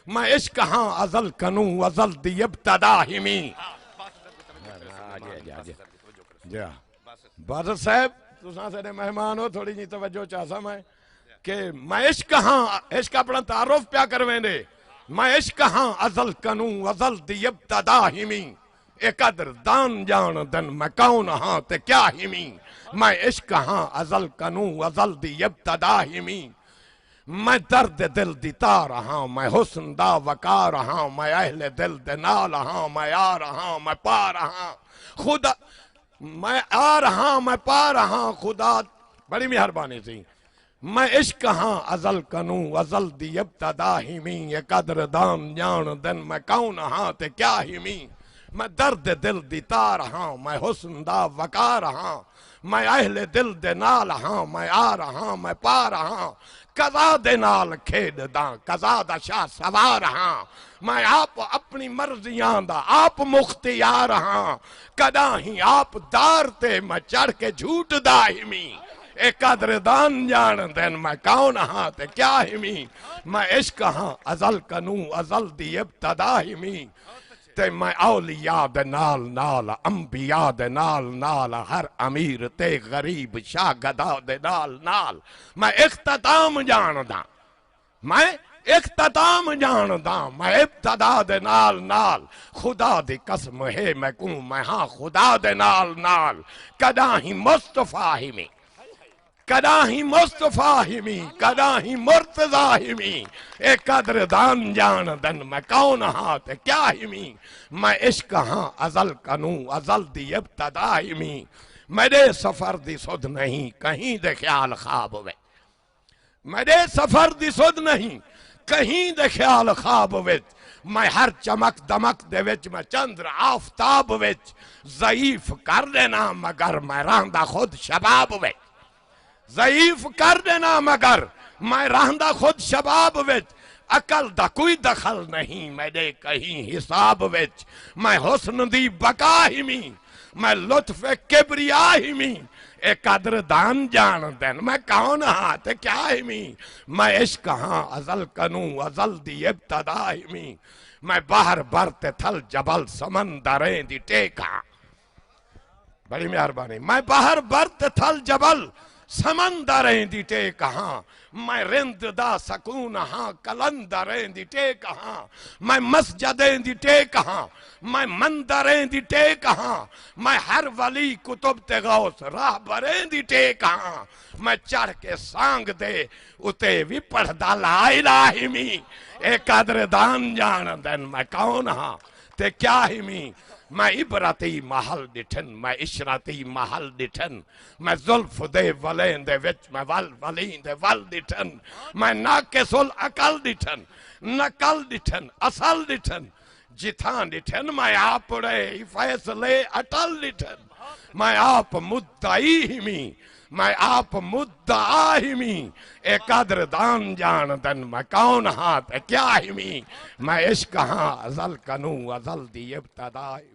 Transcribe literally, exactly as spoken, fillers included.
میں عشق ہاں ازل کنوں، ازل دی ابتدا ہمی۔ جی ہاں۔ بادل صاحب، تساں ساڈے مہمان ہو، تھوڑی جی توجہ چاہساں میں کہ میں عشق ہاں، عشق اپنا تعارف پیا کرویندے۔ میں عشق ہاں ازل کنوں، ازل دی ابتدا ہمی۔ اے قدر دان ڄاݨدن میں کون ہاں تے کیا ہمی۔ میں عشق ہاں ازل کنوں، ازل دی ابتدا ہمی۔ میں درد دل دی تار ہاں، میں حسن دا وقار ہاں، میں اہل دل دے نال ہاں، میں آ رہاں، میں پا رہاں خدا، میں آ رہاں، میں پا رہاں خدا۔ بڑی مہربانی سی۔ میں عشق ہاں ازل کنوں، ازل دی ابتدا ہمی۔ اے قدر دان ڄاݨدن میں کون ہاں تے کیا ہمی۔ میں درد دل دی تار ہاں، میں حسن دا وقار ہاں، میں اہل دل دے نال ہاں، میں آ رہاں، میں پا رہاں۔ قضا دے نال کھیݙداں، قضا دا شاہ سوار ہاں۔ میں آپ اپݨی مرضیاں دا آپ مختیار ہاں۔ کݙاہیں آپ دار تے میں چڑھ کے جھوٹدا ہمی۔ اے قدر دان ڄاݨدن میں کون ہاں تے کیا ہمی۔ میں عشق ہاں ازل کنوں، ازل دی ابتدا ہمی۔ تے میں اولیاء دے نال نال، انبیاء دے نال نال، ہر امیر تے غریب شاہ گدا دے نال نال میں اختتام ڄاݨداں۔ میں اختتام ڄاݨداں، میں ابتدا دے نال نال۔ خدا دی قسم ہے میکوں، میں ہاں خدا دے نال نال۔ کݙاہیں مصطفیٰ ہمی، کݙاہیں مصطفیٰ ہمی، کݙاہیں مرتضیٰ ہمی۔ اے قدر دان ڄاݨدن میں کون ہاں تے کیا ہمی۔ میں عشق ہاں ازل کنوں، ازل دی ابتدا ہمی۔ میݙے سفر دی سدھ نہیں، کہیں دے خیال خواب وچ۔ میݙے سفر دی سدھ نہیں، کہیں دے خیال خواب وچ۔ میں ہر چمک دمک دے وچ، میں چندر آفتاب وچ۔ ضعیف کر ݙینا مگر میں رہندا خود شباب وچ۔ ضعیف کر ݙینا مگر میں رہندا خود شباب وچ۔ عقل دا کوئی دخل نہیں میݙے کہیں حساب وچ۔ میں حسن دی بقا ہمی، میں لطف کبریا ہمی۔ اے قدر دان ڄاݨدن میں کون ہاں تے کیا ہمی۔ میں عشق ہاں ازل کنوں، ازل دی ابتدا ہمی۔ میں بحر بر تے تھل جبل سمندریں دی ٹیک ہاں۔ بڑی مہربانی۔ میں بحر بر تے تھل جبل سمندریں دی ٹیک ہاں۔ میں رند دا سکون ہاں، قلندریں دی ٹیک ہاں۔ میں مسجدیں دی ٹیک ہاں، میں مندریں دی ٹیک ہاں۔ میں ہر ولی قطب تے غوث راہبریں دی ٹیک ہاں۔ میں چڑھ کے سانگ دے اتے وی پڑھدا لا الہ ہمی۔ اے قدر دان ڄاݨدن میں کون ہاں تے کیا ہمی۔ میں عبرتی محل ݙٹھن، میں عشرتی محل ݙٹھن۔ میں زلف دے ولیں دے وچ، میں ول ولیں دے ول ݙٹھن۔ میں ناقص العقل ݙٹھن، نقل ݙٹھن، اصل ݙٹھن۔ جتھاں ݙٹھن میں آپڑے فیصلے اٹل ݙٹھن۔ میں آپ مدعی ہمی، میں آپ مدعا ہمی۔ اے قدر دان ڄاݨدن میں کون ہاں تے کیا ہمی۔ میں عشق ہاں ازل کنوں، ازل دی ابتدا ہمی۔